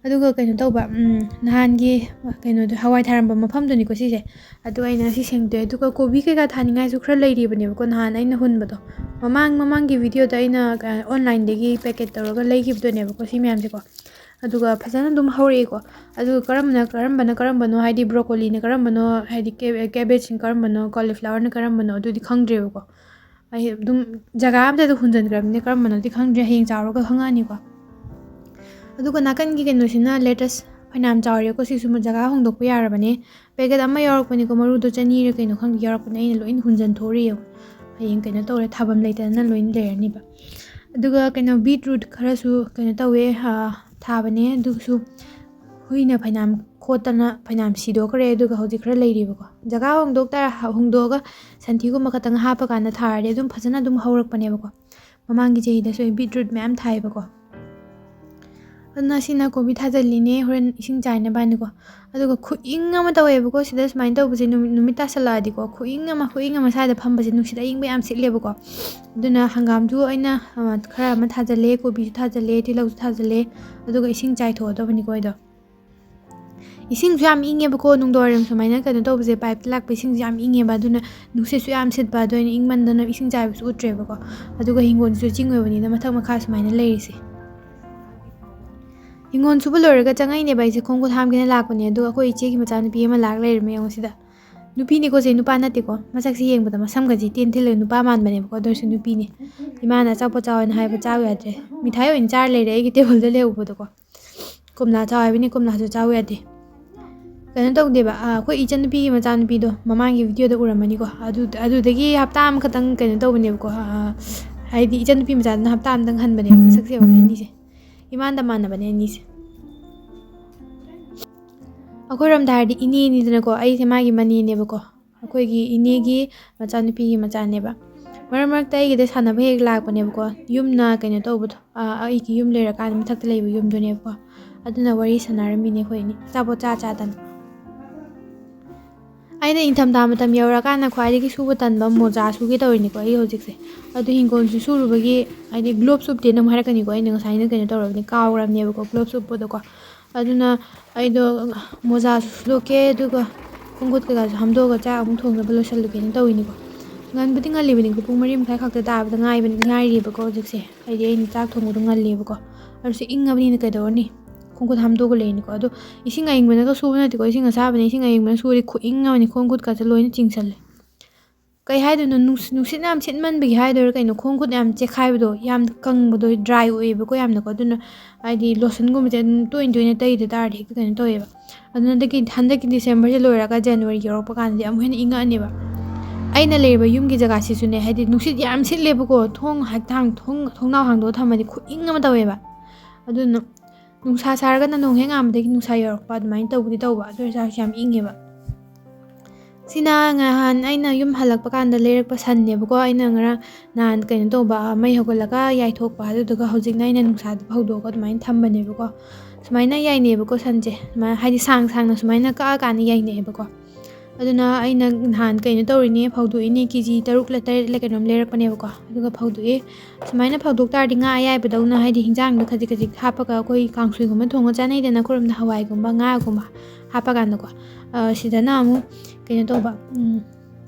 ꯑꯗꯨꯒ ꯀꯩꯅꯣ ꯇꯧꯕ, ꯎꯝ, ꯅꯍꯥꯟꯒꯤ ꯀꯩꯅꯣꯗꯣ, ꯍꯋꯥꯏ ꯊꯥꯔꯝꯕ ꯃꯐꯝꯗꯨꯅꯤꯀꯣ ꯁꯤꯁꯦ꯫ ꯑꯗꯨ ꯑꯩꯅ ꯉꯁꯤ ꯁꯦꯡꯗꯣꯛꯑꯦ꯫ ꯑꯗꯨꯒ ꯀꯣꯕꯤ ꯀꯩꯀꯥ ꯊꯥꯅꯤꯡꯉꯥꯏꯁꯨ ꯈꯔ ꯂꯩꯔꯤꯕꯅꯦꯕꯀꯣ, ꯅꯍꯥꯟ ꯑꯩꯅ ꯍꯨꯟꯕꯗꯣ꯫ ꯃꯃꯥꯡ, ꯃꯃꯥꯡꯒꯤ ꯚꯤꯗꯤꯑꯣꯗ ꯑꯩꯅ, ꯑ, ꯑꯣꯟꯂꯥꯏꯟꯗꯒꯤ ꯄꯦꯀꯦꯠ ꯇꯧꯔꯒ ꯂꯩꯈꯤꯕꯗꯨꯅꯦꯕꯀꯣ ꯁꯤ ꯃꯌꯥꯝꯁꯦꯀꯣ꯫ ꯑꯗꯨꯒ ꯐꯖꯅ ꯑꯗꯨꯝ ꯍꯧꯔꯛꯑꯦꯀꯣ꯫ ꯑꯗꯨꯒ ꯀꯔꯝꯕꯅ, ꯀꯔꯝꯕꯅ ꯀꯔꯝꯕꯅꯣ, ꯍꯥꯏꯗꯤ ꯕ꯭ꯔꯣꯀꯣꯂꯤꯅ ꯀꯔꯝꯕꯅꯣ, ꯍꯥꯏꯗꯤ ꯀꯦ-, ꯀꯦꯕꯦꯖꯅ ꯀꯔꯝꯕꯅꯣ, ꯀꯣꯂꯤꯐ꯭ꯂꯥꯋꯔꯅ ꯀꯔꯝꯕꯅꯣ, ꯑꯗꯨꯗꯤ ꯈꯪꯗ꯭ꯔꯦꯕꯀꯣ꯫ ꯑꯩ ꯑꯗꯨꯝ ꯖꯒꯥ ꯑꯝꯇꯗ ꯍꯨꯟꯖꯤꯟꯈ꯭ꯔꯕꯅꯤꯅ ꯀꯔꯝꯕꯅꯣꯗꯤ ꯈꯪꯗ꯭ꯔꯦ, ꯍꯌꯦꯡ ꯆꯥꯎꯔꯒ ꯈꯪꯉꯛꯑꯅꯤꯀꯣ꯫ ꯑꯗꯨꯒ ꯅꯥꯀꯟꯒꯤ ꯀꯩꯅꯣꯁꯤꯅ ꯂꯦꯇꯁ ꯐꯅꯌꯥꯝ ꯆꯥꯎꯔꯦꯀꯣ, ꯁꯤꯁꯨ ꯖꯒꯥ ꯍꯣꯡꯗꯣꯛꯄ ꯌꯥꯔꯕꯅꯦ꯫ ꯄꯦꯀꯦꯠ ꯑꯃ ꯌꯥꯎꯔꯛꯄꯅꯤꯀꯣ, ꯃꯔꯨꯗꯣ ꯆꯅꯤꯔ ꯀꯩꯅꯣ ꯈꯪꯗꯦ ꯌꯥꯎꯔꯛꯄꯅꯦ, ꯑꯩꯅ ꯂꯣꯏꯅ ꯍꯨꯟꯖꯟꯊꯣꯛꯎꯔꯦ ꯌꯦꯡꯉꯣ꯫ ꯍꯌꯦꯡ ꯀꯩꯅꯣ ꯇꯧꯔꯦ, ꯊꯥꯐꯝ ꯂꯩꯇꯗꯅ ꯂꯣꯏꯅ ꯂꯩꯔꯅꯤꯕ꯫ ꯑꯗꯨꯒ ꯀꯩꯅꯣ, ꯕꯤꯠꯔꯨꯠ ꯈꯔꯁꯨ ꯀꯩꯅꯣ ꯇꯧꯋꯦ, ꯑ, ꯊꯥꯕꯅꯦ, ꯑꯗꯨꯁꯨ ꯍꯨꯏꯅ ꯐꯅꯌꯥꯝ ꯈꯣꯠꯇꯅ ꯐꯅꯌꯥꯝ ꯁꯤꯗꯣꯛꯈ꯭ꯔꯦ, ꯑꯗꯨꯒ ꯍꯧꯖꯤꯛ ꯈꯔ ꯂꯩꯔꯤꯕꯀꯣ꯫ ꯖꯒꯥ ꯍꯣꯡꯗꯣꯛ ꯇꯥꯔ-, ꯍꯣꯡꯗꯣꯛꯑꯒ ꯁꯟꯊꯤꯒꯨꯝꯕ ꯈꯛꯇꯪ ꯍꯥꯞꯄꯀꯥꯟꯗ ꯊꯥꯔꯗꯤ ꯑꯗꯨꯝ ꯐꯖꯅ ꯑꯗꯨꯝ ꯍꯧꯔꯛꯄꯅꯦꯕꯀꯣ꯫ ꯃꯃꯥꯡꯒꯤ ꯆꯍꯤꯗꯁꯨ ꯑꯩ ꯕꯤꯠꯔꯨꯠ ꯃꯌꯥꯝ ꯊꯥꯏꯌꯦꯕꯀꯣ꯫ ꯑꯗꯨꯅ ꯁꯤꯅ ꯀꯣꯕꯤ ꯊꯥꯖꯤꯜꯂꯤꯅꯦ, ꯍꯣꯔꯦꯟ ꯏꯁꯤꯡ ꯆꯥꯏꯅꯕ ꯍꯥꯏꯅꯀꯣ꯫ ꯑꯗꯨꯒ ꯈꯨꯏꯪ ꯑꯃ ꯇꯧꯋꯦꯕꯀꯣ ꯁꯤꯗ ꯁꯨꯃꯥꯏꯅ ꯇꯧꯕꯁꯦ, ꯅꯨꯃꯤꯠ, ꯅꯨꯃꯤꯠ ꯇꯥꯁꯜꯂꯛꯑꯗꯤꯀꯣ, ꯈꯨꯏꯪ ꯑꯃ, ꯈꯨꯏꯪ ꯑꯃ, ꯁ꯭ꯋꯥꯏꯗ ꯐꯝꯕꯁꯦ ꯅꯨꯡꯁꯤꯠ ꯑꯏꯪꯕ ꯌꯥꯝ ꯁꯤꯠꯂꯦꯕꯀꯣ꯫ ꯑꯗꯨꯅ ꯍꯪꯒꯥꯝꯁꯨ ꯑꯩꯅ, ꯑ, ꯈꯔ ꯑꯃ ꯊꯥꯖꯤꯜꯂꯦ, ꯀꯣꯕꯤꯁꯨ ꯊꯥꯖꯤꯜꯂꯦ, ꯇꯤꯜꯍꯧꯁꯨ ꯊꯥꯖꯤꯜꯂꯦ, ꯑꯗꯨꯒ ꯏꯁꯤꯡ ꯆꯥꯏꯊꯣꯛꯑꯗꯕꯅꯤꯀꯣ ꯑꯩꯗꯣ꯫ ꯏꯁꯤꯡꯁꯨ ꯌꯥꯝ ꯏꯪꯉꯦꯕꯀꯣ, ꯅꯨꯡꯗꯥꯡꯋꯥꯏꯔꯝ ꯁꯨꯃꯥꯏꯅ ꯀꯩꯅꯣ ꯇꯧꯕꯁꯦ, ꯄꯥꯏꯞꯇ ꯂꯥꯛꯄ ꯏꯁꯤꯡꯁꯦ ꯌꯥꯝ ꯏꯪꯉꯦꯕ, ꯑꯗꯨꯅ ꯅꯨꯡꯁꯤꯠꯁꯨ ꯌꯥꯝ ꯁꯤꯠꯄ, ꯑꯗꯨ ꯑꯩꯅ ꯏꯪꯃꯟꯗꯅ ꯏꯁꯤꯡ ꯆꯥꯏꯕꯁꯨ ꯎꯠꯇ꯭ꯔꯦꯕꯀꯣ꯫ ꯑꯗꯨꯒ ꯍꯤꯡꯒꯣꯜꯁꯤꯁꯨ ꯆꯤꯡ ꯑꯣꯏꯕꯅꯤꯅ ꯃꯊꯛ ꯃꯈꯥ ꯁꯨꯃꯥꯏꯅ ꯂꯩꯔꯤꯁꯦ꯫ ꯍꯤꯡꯒꯣꯜ ꯁꯨꯕ ꯂꯣꯏꯔꯒ ꯆꯪꯉꯛꯏꯅꯦꯕ ꯑꯩꯁꯦ, ꯈꯣꯡ ꯈꯨꯠ ꯍꯥꯝꯒꯦꯅ ꯂꯥꯛꯄꯅꯦ꯫ ꯑꯗꯨꯒ ꯑꯩꯈꯣꯏ ꯏꯆꯦꯒꯤ ꯃꯆꯥꯅꯨꯄꯤ ꯑꯃ ꯂꯥꯛ ꯂꯩꯔꯝꯃꯦ꯫ ꯌꯦꯡꯉꯣ ꯁꯤꯗ, ꯅꯨꯄꯤꯅꯤꯀꯣ ꯁꯦ, ꯅꯨꯄꯥ ꯅꯠꯇꯦꯀꯣ꯫ ꯃꯁꯛꯁꯦ ꯌꯦꯡꯕꯗ ꯃꯁꯝꯒꯁꯦ ꯇꯦꯟ ꯊꯤꯜꯂꯒ ꯅꯨꯄꯥ ꯃꯥꯟꯕꯅꯦꯕꯀꯣ, ꯑꯗꯨ ꯑꯣꯏꯔꯁꯨ ꯅꯨꯄꯤꯅꯦ꯫ ꯏꯃꯥꯅ ꯑꯆꯥꯄꯣꯠ ꯆꯥꯎ ꯍꯥꯏꯅ ꯍꯥꯏꯕ ꯆꯥꯎ ꯌꯥꯗ꯭ꯔꯦ꯫ ꯃꯤꯊꯥꯏ ꯑꯣꯏꯅ ꯆꯥꯔ ꯂꯩꯔꯦ ꯑꯩꯒꯤ ꯇꯦꯕꯜꯗ ꯂꯩꯍꯧꯕꯗꯣꯀꯣ꯫ ꯀꯣꯝꯂꯥ ꯆꯥꯎ ꯍꯥꯏꯕꯅꯤ, ꯀꯣꯝꯂꯥꯁꯨ ꯆꯥꯎ ꯌꯥꯗꯦ꯫ ꯀꯩꯅꯣ ꯇꯧꯗꯦꯕ, ꯑ, ꯑꯩꯈꯣꯏ ꯏꯆꯟꯅꯨꯄꯤꯒꯤ ꯃꯆꯥꯅꯨꯄꯤꯗꯣ ꯃꯃꯥꯡꯒꯤ ꯚꯤꯗꯤꯑꯣꯗ ꯎꯔꯝꯃꯅꯤꯀꯣ꯫ ꯑꯗꯨ, ꯑꯗꯨꯗꯒꯤ ꯍꯞꯇꯥ ꯑꯃꯈꯛꯇꯪ ꯀꯩꯅꯣ ꯇꯧꯕꯅꯦꯕꯀꯣ꯫ ꯑ, ꯍꯥꯏꯗꯤ ꯏꯆꯟꯅꯨꯄꯤ ꯃꯆꯥꯗꯨꯅ ꯍꯞꯇꯥ ꯑꯃꯇꯪ ꯍꯟꯕꯅꯦꯕ꯫ ꯃꯁꯛꯁꯦ ꯌꯦꯡꯉꯣ ꯑꯅꯤꯁꯦ꯫ ꯏꯃꯥꯟꯗ ꯃꯥꯟꯅꯕꯅꯦ ꯑꯅꯤꯁꯦ꯫ ꯑꯩꯈꯣꯏꯔꯣꯝꯗ ꯍꯥꯏꯔꯗꯤ ꯏꯅꯦꯅꯤꯗꯅꯀꯣ, ꯑꯩꯁꯦ ꯃꯥꯒꯤ ꯃꯅꯦꯅꯦꯕꯀꯣ꯫ ꯑꯩꯈꯣꯏꯒꯤ ꯏꯅꯦꯒꯤ ꯃꯆꯥꯅꯨꯄꯤꯒꯤ ꯃꯆꯥꯅꯦꯕ꯫ ꯃꯔꯛ ꯃꯔꯛꯇ ꯑꯩꯒꯤꯗ ꯁꯥꯟꯅꯕ ꯍꯦꯛ ꯂꯥꯛꯄꯅꯦꯕꯀꯣ꯫ ꯌꯨꯝꯅ ꯀꯩꯅꯣ ꯇꯧꯕꯗꯣ, ꯑ, ꯑꯩꯒꯤ ꯌꯨꯝ ꯂꯩꯔꯀꯥꯟꯗ ꯃꯊꯛꯇ ꯂꯩꯕ ꯌꯨꯝꯗꯨꯅꯦꯕꯀꯣ꯫ ꯑꯗꯨꯅ ꯋꯥꯔꯤ ꯁꯥꯟꯅꯔꯝꯃꯤꯅꯦ ꯑꯩꯈꯣꯏ ꯑꯅꯤ, ꯑꯆꯥꯄꯣꯠ ꯆꯥ ꯆꯥꯗꯅ꯫ ꯑꯩꯅ ꯏꯪꯊꯝꯊꯥ ꯃꯇꯝ ꯌꯧꯔꯀꯥꯟꯗ ꯈ꯭ꯋꯥꯏꯗꯒꯤ ꯁꯨꯕ ꯇꯟꯕ ꯃꯣꯖꯥ ꯁꯨꯒꯦ ꯇꯧꯔꯤꯅꯤꯀꯣ ꯑꯩ ꯍꯧꯖꯤꯛꯁꯦ꯫ ꯑꯗꯨ ꯍꯤꯡꯒꯣꯜꯁꯨ ꯁꯨꯔꯨꯕꯒꯤ, ꯍꯥꯏꯗꯤ ꯒ꯭ꯂꯣꯞꯁ ꯎꯞꯇꯦꯅ ꯑꯃꯨꯛ ꯍꯥꯏꯔꯛꯀꯅꯤꯀꯣ꯫ ꯑꯩꯅ ꯉꯁꯥꯏꯅ ꯀꯩꯅꯣ ꯇꯧꯔꯕꯅꯤ, ꯀꯥꯎꯔꯕꯅꯦꯕꯀꯣ ꯒ꯭ꯂꯣꯞꯁ ꯎꯞꯄꯗꯣꯀꯣ꯫ ꯑꯗꯨꯅ ꯑꯩꯗꯣ ꯃꯣꯖꯥꯁꯨ ꯁꯨꯗꯣꯛꯀꯦ, ꯑꯗꯨꯒ ꯈꯣꯡ ꯈꯨꯠ ꯀꯩꯀꯥꯁꯨ ꯍꯥꯝꯗꯣꯛꯑꯒ ꯆꯥꯛ ꯑꯃꯨꯛ ꯊꯣꯡꯅꯕ ꯂꯣꯏꯁꯜꯂꯨꯒꯦꯅ ꯇꯧꯔꯤꯅꯤꯀꯣ꯫ ꯉꯟꯕꯨꯗꯤ ꯉꯜꯂꯤꯕꯅꯤꯀꯣ, ꯄꯨꯡ ꯃꯔꯤ ꯃꯈꯥꯏ ꯈꯛꯇ ꯇꯥꯕꯗ ꯉꯥꯏꯕꯅꯤ, ꯉꯥꯏꯔꯤꯕꯀꯣ ꯍꯧꯖꯤꯛꯁꯦ꯫ ꯍꯥꯏꯗꯤ ꯑꯩꯅ ꯆꯥꯛ ꯊꯣꯡꯕꯗꯣ ꯉꯜꯂꯤꯕꯀꯣ꯫ ꯑꯗꯨꯁꯨ ꯏꯪꯉꯕꯅꯤꯅ ꯀꯩꯗꯧꯔꯅꯤ? ꯈꯣꯡ ꯈꯨꯠ ꯍꯥꯝꯗꯣꯛꯑꯒ ꯂꯩꯅꯤꯀꯣ꯫ ꯑꯗꯣ ꯏꯁꯤꯡ ꯑꯏꯪꯕꯅꯒ ꯁꯨꯕ ꯅꯠꯇꯦꯀꯣ, ꯏꯁꯤꯡ ꯑꯁꯥꯕꯅ, ꯏꯁꯤꯡ ꯑꯏꯪꯕꯅ ꯁꯨꯔꯗꯤ ꯈꯨꯏꯪ ꯑꯃꯅꯤ, ꯈꯣꯡ ꯈꯨꯠꯀꯁꯦ ꯂꯣꯏꯅ ꯆꯤꯡꯁꯜꯂꯦ꯫ ꯀꯩ ꯍꯥꯏꯗꯣꯏꯅꯣ, ꯅꯨꯡꯁ-, ꯅꯨꯡꯁꯤꯠꯅ ꯌꯥꯝ ꯁꯤꯠꯃꯟꯕꯒꯤ ꯍꯥꯏꯗꯣꯏꯔꯥ ꯀꯩꯅꯣ, ꯈꯣꯡ ꯈꯨꯠ ꯌꯥꯝ ꯆꯦꯛꯈꯥꯏꯕꯗꯣ, ꯌꯥꯝ ꯀꯪꯕꯗꯣ, ꯗ꯭ꯔꯥꯏ ꯑꯣꯏꯌꯦꯕꯀꯣ ꯌꯥꯝꯅꯀꯣ꯫ ꯑꯗꯨꯅ ꯍꯥꯏꯗꯤ ꯂꯣꯁꯟꯒꯨꯝꯕꯁꯦ ꯑꯗꯨꯝ ꯇꯣꯏꯅ ꯇꯣꯏꯅ ꯇꯩꯗ ꯇꯥꯔꯗꯤ ꯍꯦꯛꯇ ꯀꯩꯅꯣ ꯇꯧꯋꯦꯕ꯫ ꯑꯗꯨꯅ ꯍꯟꯗꯛꯀꯤ, ꯍꯟꯗꯛꯀꯤ ꯗꯤꯁꯦꯝꯕꯔꯁꯦ ꯂꯣꯏꯔꯒ ꯖꯅꯋꯥꯔꯤ ꯌꯧꯔꯛꯄ ꯀꯥꯟꯗꯗꯤ ꯑꯃꯨꯛ ꯍꯦꯟꯅ ꯏꯪꯉꯛꯑꯅꯦꯕ꯫ ꯑꯩꯅ ꯂꯩꯔꯤꯕ ꯌꯨꯝꯒꯤ ꯖꯒꯥꯁꯤꯁꯨꯅꯦ, ꯍꯥꯏꯗꯤ ꯅꯨꯡꯁꯤꯠ ꯌꯥꯝ ꯁꯤꯠꯂꯦꯕꯀꯣ, ꯊꯣꯡ ꯍꯦꯛꯇ ꯍꯥꯡ-, ꯊꯣꯡ-, ꯊꯣꯡꯅꯥꯎ ꯍꯥꯡꯗꯣꯛꯑ ꯊꯝꯃꯗꯤ ꯈꯨꯏꯪ ꯑꯃ ꯇꯧꯋꯦꯕ꯫ ꯑꯗꯨꯅ ꯅꯨꯡꯁꯥ ꯁꯥꯔꯒꯅ ꯅꯣꯡ ꯍꯦꯛ ꯉꯥꯟꯕꯗꯒꯤ ꯅꯨꯡꯁꯥ ꯌꯧꯔꯛꯄ ꯑꯗꯨꯃꯥꯏꯅ ꯇꯧꯕꯗꯤ ꯇꯧꯕ, ꯑꯗꯨ ꯑꯣꯏꯔꯁꯨ ꯌꯥꯝ ꯏꯪꯉꯦꯕ꯫ ꯁꯤꯅ ꯉꯍꯥꯟ ꯑꯩꯅ ꯌꯨꯝ ꯍꯜꯂꯛꯄ ꯀꯥꯟꯗ ꯂꯩꯔꯛꯄ ꯁꯟꯅꯦꯕꯀꯣ꯫ ꯑꯩꯅ ꯉꯔꯥꯡ ꯅꯍꯥꯟ ꯀꯩꯅꯣ ꯇꯧꯕ, ꯃꯩ ꯍꯧꯒꯠꯂꯒ ꯌꯥꯏꯊꯣꯛꯄ, ꯑꯗꯨꯗꯨꯒ ꯍꯧꯖꯤꯛꯅ ꯑꯩꯅ ꯅꯨꯡꯁꯥꯗ ꯐꯧꯗꯣꯛꯑꯒ ꯑꯗꯨꯃꯥꯏꯅ ꯊꯝꯕꯅꯦꯕꯀꯣ꯫ ꯁꯨꯃꯥꯏꯅ ꯌꯥꯏꯅꯩꯌꯦꯕꯀꯣ ꯁꯟꯁꯦ, ꯁꯨꯃꯥꯏꯅ ꯍꯥꯏꯗꯤ ꯁꯥꯡ ꯁꯥꯡꯅ ꯁꯨꯃꯥꯏꯅ ꯀꯛꯑꯀꯥꯟꯗ ꯌꯥꯏꯅꯩꯌꯦꯕꯀꯣ꯫ ꯑꯗꯨꯅ ꯑꯩꯅ ꯅꯍꯥꯟ ꯀꯩꯅꯣ ꯇꯧꯔꯤꯅꯦ, ꯐꯧꯗꯣꯛꯏꯅꯦ, ꯀꯦ ꯖꯤ ꯇꯔꯨꯛꯂ ꯇꯔꯦꯠꯂ ꯀꯩꯅꯣꯝ ꯂꯩꯔꯛꯄꯅꯦꯕꯀꯣ꯫ ꯑꯗꯨꯒ ꯐꯧꯗꯣꯛꯑꯦ꯫ ꯁꯨꯃꯥꯏꯅ ꯐꯧꯗꯣꯛ ꯇꯥꯔꯗꯤ ꯉꯥ ꯑꯌꯥꯏꯕꯗꯧꯅ, ꯍꯥꯏꯗꯤ ꯍꯤꯟꯖꯥꯡꯗ ꯈꯖꯤꯛ ꯈꯖꯤꯛ ꯍꯥꯞꯄꯒ ꯑꯩꯈꯣꯏ ꯀꯥꯡꯁꯣꯏꯒꯨꯝꯕ ꯊꯣꯡꯉ ꯆꯥꯅꯩꯗꯅ, ꯑꯩꯈꯣꯏꯔꯣꯝꯗ ꯍꯋꯥꯏꯒꯨꯝꯕ ꯉꯥꯒꯨꯝꯕ ꯍꯥꯞꯄ ꯀꯥꯟꯗꯀꯣ꯫ ꯑ, ꯁꯤꯗꯅ ꯑꯃꯨꯛ ꯀꯩꯅꯣ ꯇꯧꯕ, ꯎꯝ,